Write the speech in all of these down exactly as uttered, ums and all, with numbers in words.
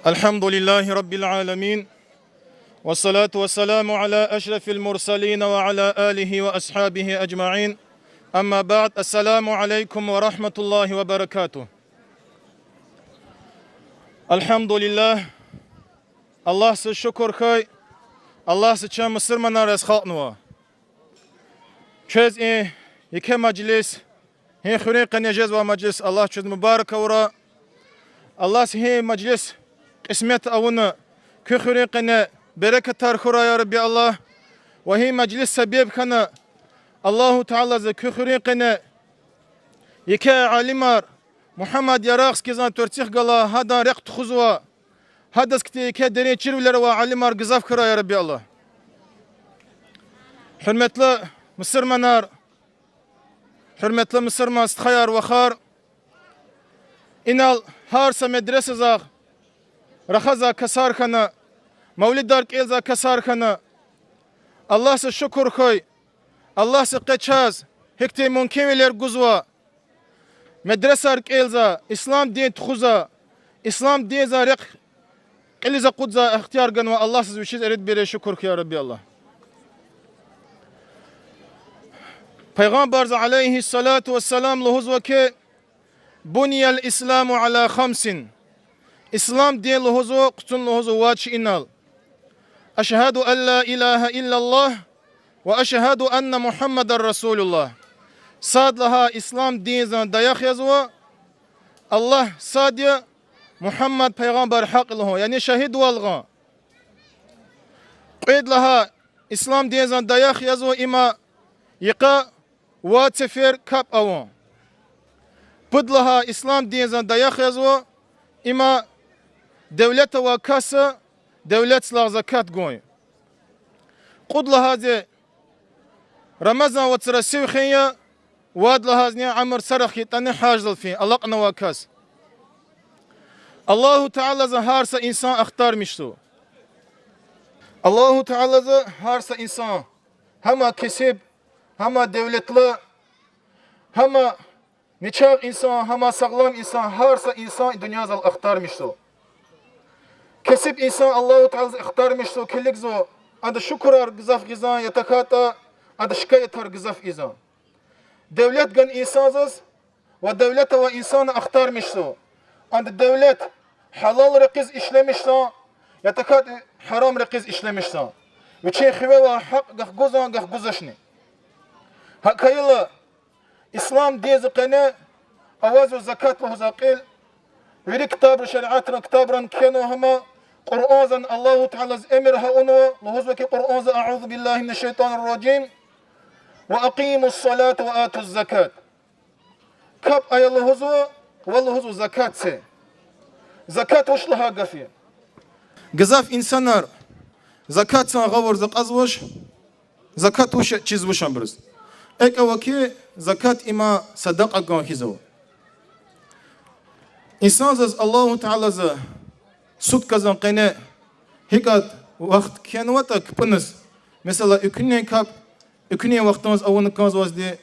الحمد لله رب العالمين، والصلاة والسلام على أشرف المرسلين وعلى آله وأصحابه أجمعين. أما بعد، السلام عليكم ورحمة الله وبركاته. الحمد لله. Аллагьзаз шукур хьуй, Аллагьза чун мусурманар яз халкьнава. Чаз и еке мажлис, гьи хуьруьн къене жезвай мажлис Аллагьди чаз мубарак авурай. Аллагьди гьи мажлис кьисмет авуна, куь хуьруьн къене берекатар хьурай, я Рабби Аллагь. Ва гьи мажлис себеб хьана, Аллагьу Таалади куь хуьруьн къене еке алимар, Мугьаммад Ярагъскийзан тӀварцӀихъ галай, гьадан рехъ тухузвай, гьадаз кӀан еке дерин чирвилер авай алимар гзаф хьурай, я Рабби Аллагь. Гьуьрметлу мусурманар, гьуьрметлу мусурман стхаяр, вахар, инал гьар са медресазахъ рахазвай касар хьана, мавлидар кӀелзавай касар хьана, Аллагьзаз шукур хьуй, Аллагьди къе чаз гьихьтин мумкинвилер гузва, медресар кӀелзавай, ислам дин тухузвай, ислам динзан рехъ кьилиз акъудзавай ихтияр ганвай Аллагьзаз вичиз ирид-бириз шукур хьуй, я Рабби Аллагь. Пайгъамбарди, عليه الصلاة والسلام, лугьузва хьи, بني الإسلام على خمس. Ислам дин лугьузва, хъуцун лугьузва вад шейинал: أشهد أن لا إله إلا الله وأشهد أن محمدا رسول الله. Сад лагьай ислам динзан даях язва: Аллагь сад я, Мугьаммад пайгъамбар гьахъ я лугьун, яни шагьидвал гъун. Кьвед лагьай ислам динзан даях язва им йикъа вад сефер капӀ авун. Пуд лагьай ислам динзан даях язва им девлет авай кас девлетдилай закат гун. Кьуд лагьайди Рамазан вацра сив хуьн я, вад лагьайдини уьмуьр сарахъ хьайитӀани гьаждал фин, алакьнавай кас. Аллагьу Таалади гьар са инсан ахтармишзава. Аллагьу Таалади гьар са инсан, гьама кесиб, гьама девлетлу, гьама начагъ инсан, гьама сагълам инсан, гьар са инсан и дуьньязал ахтармишзава. Кесиб инсан Аллагьу Таалади ахтармишзава, килигзава, ада шукурар гзаф гъизан, я тахьайтӀа ада шикаятар гзаф ийизан. Девлет гана инсандиз ва девлет авай инсан ахтармишзава, ада девлет гьалал рекьиз ишлемишзан, я тахьайтӀа гьарам рекьиз ишлемишзан. Вичин хиве авай гьахъ гахгузан, гахгузачни. ГьакӀ хьайила, ислам динза къене авазва закат лугьузвай кьил. Вири ктабра, шариатдин ктабра кхьенва гьам, Къуръанзани Аллагьу Таалади эмир гьа авунва, лугьузва хьи Къуръанза: أعوذ بالله من الشيطان الرجيم، وأقيموا الصلاة وآتوا الزكاة. КапӀ ая лугьузва ва лугьузва закат це. Закат вуч лагьай гаф я? Гзаф инсанар закатдин гъавурда акьазвач, закат вуч я чизвачни абуруз. ЭкӀ ава хьи, закат им садакьа гун хьиз ава. Инсандиз Аллагьу Таалади суткадин къене гьикӀ вахт кхьенватӀа кпӀуниз, месела, экуьнин капӀ экуьнин вахтунда авуна кӀанзавайди,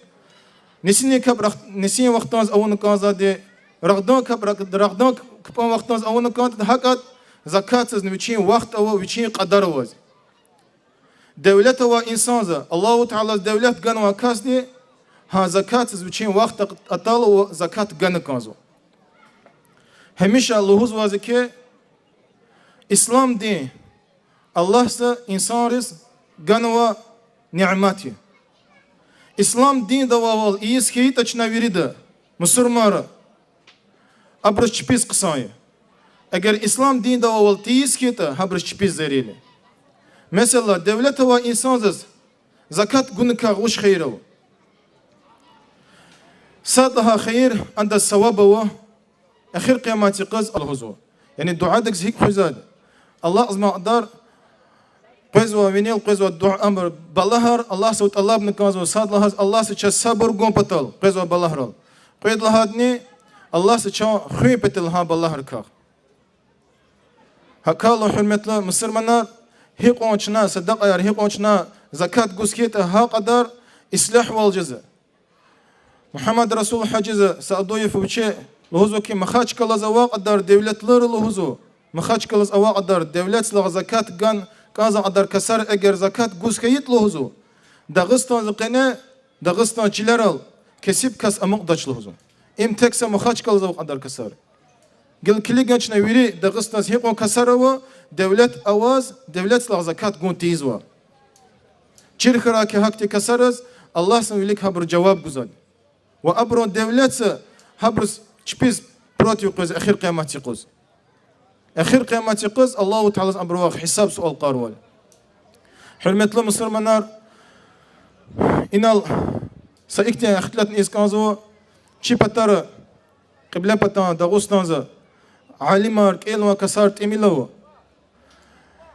нисинин капӀ рах-, нисинин вахтунда авуна кӀанзавайди, рагъдан капӀ рагъ-, рагъдан кпӀунин вахтунда авуна кӀанзавайди, гьакӀ закатдизни вичин вахт ава, вичин кьадар ава. Девлет авай инсандиз, Аллагьу Таалади девлет ганвай касди, гьа закатдиз вичин вахт атайла закат гана кӀанзава. Гьамиша лугьузвайди хьи, ислам дин Аллагьди инсанриз ганвай нямет я. Ислам динда авайвал ийиз хьайитӀа чна вирида, мусурманри, абуруз чпиз хъсан я. Эгер ислам динда авайвал тийиз хьайитӀа, гьабуруз чпиз зарар я. Месела, девлет авай инсандиз закат гуникай вуч хийир ава? Сад лагьай хийир, андаз саваб ава, эхир къиямат юкъуз лугьузва. Яни дуьадихъ гьикӀ хуьзвайди? Алакьзамай кьадар къвезвай, винел къвезвай дуьа, амр, балагьар Аллагьдивай тӀалабна кӀанзава, сад лагьайди, Аллагьди чаз сабур гун патал къвезвай балагьрал. Кьвед лагьайдини, Аллагьди чун хуьн патал гьа балагьрикай. ГьакӀ хьайила, гьуьрметлу мусурманар, гьикьван чна садакьаяр, гьикьван чна закат гуз хьайитӀа, гьа кьадар ислягьвал жезва. Мугьаммад-Расул гьажиди Саадуев вичи лугьузва хьи, Махачкъаладиз авай кьадар девлетлуди лугьузва, Махачкъаладиз авай кьадар, девлетдилай закат гун кӀанзавай кьадар касар эгер закат гуз хьайитӀа лугьузва, Дагъустандин къене, Дагъустандин чилерал кесиб кас амукьдач лугьузва. Им тек са Махачкъаладиз авай кьадар касар. Гила килигна чна вири Дагъустандиз гьикьван касар ава, девлет аваз, девлетдилай закат гун тийизвай. Чир хьурай хьи гьахьтин касариз, Аллагьдин вилик гьабуру жаваб гузвайди. Ва абурун девлет са гьабуруз чпиз против къвез эхир къиямат юкъуз. Эхир къиямат юкъуз Аллагьу Таалади абурувай гьисаб-суал къарвал. Гьуьрметлу мусурманар, инал са ихьтин ихтилатни ийиз кӀанзава, чи патара, Кьиблепатан Дагъустандиз алимар, кӀелнавай касар тӀимил ава.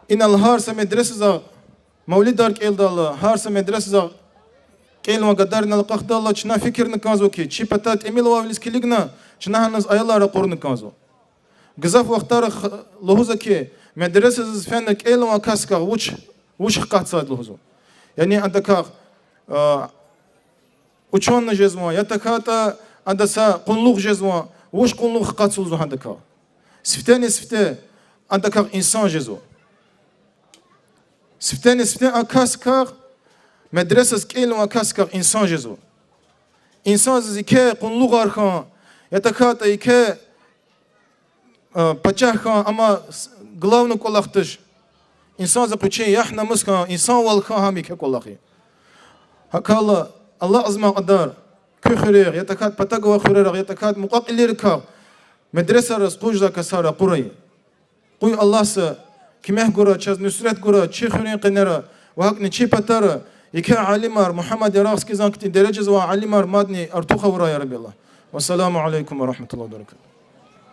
Инал гьар са медресадиз мавлидар кӀелдайла, гьар са медресадиз кӀелнавай гадаринал акьахдайла, чна фикирна кӀанзава хьи, чи пата тӀимил авайвилиз килигна, чна гьаниз аялар ракъурна кӀанзава. Гзаф вахтара х-, лугьузва хьи, медресадиз фена кӀелнавай касдихъ вуч, вуч хкатзавайди лугьузва. Яни адакай, а, учёный жезвани, я тахьайтӀа ада са къуллугъ жезвани, вуч къуллугъ хкатзава лугьузва гьадакай. Сифтени-сифте адакай инсан жезва. Сифтени-сифте а касдихъ, медресадиз кӀелнавай касдихъ инсан жезва. Инсандиз еке къуллугъар хьун, я тахьайтӀа еке, э, пачагь хьун, амма с-, главный кӀвалах туш. Инсандиз къучин ягь-намус хьун, инсанвал хьун гьам еке кӀвалах я. ГьакӀ хьайила, алакьзамай кьадар куь хуьряй, я тахьайтӀа патав гвай хуьрерай, я тахьайтӀа мукьва-кьилийрикай медресайриз къужзавай касар ракъурай. Къуй Аллагьди куьмек гурай, чаз нусрет гурай, чи хуьруьн къене ва гьакӀни чи патара еке алимар, Мугьаммад Ярагъскийдин хьтин дережада авай алимар мадни артух авурай, я Рабби Аллагь. Вассаламу алейкум ва рагьматуллагьи ва баракатугь.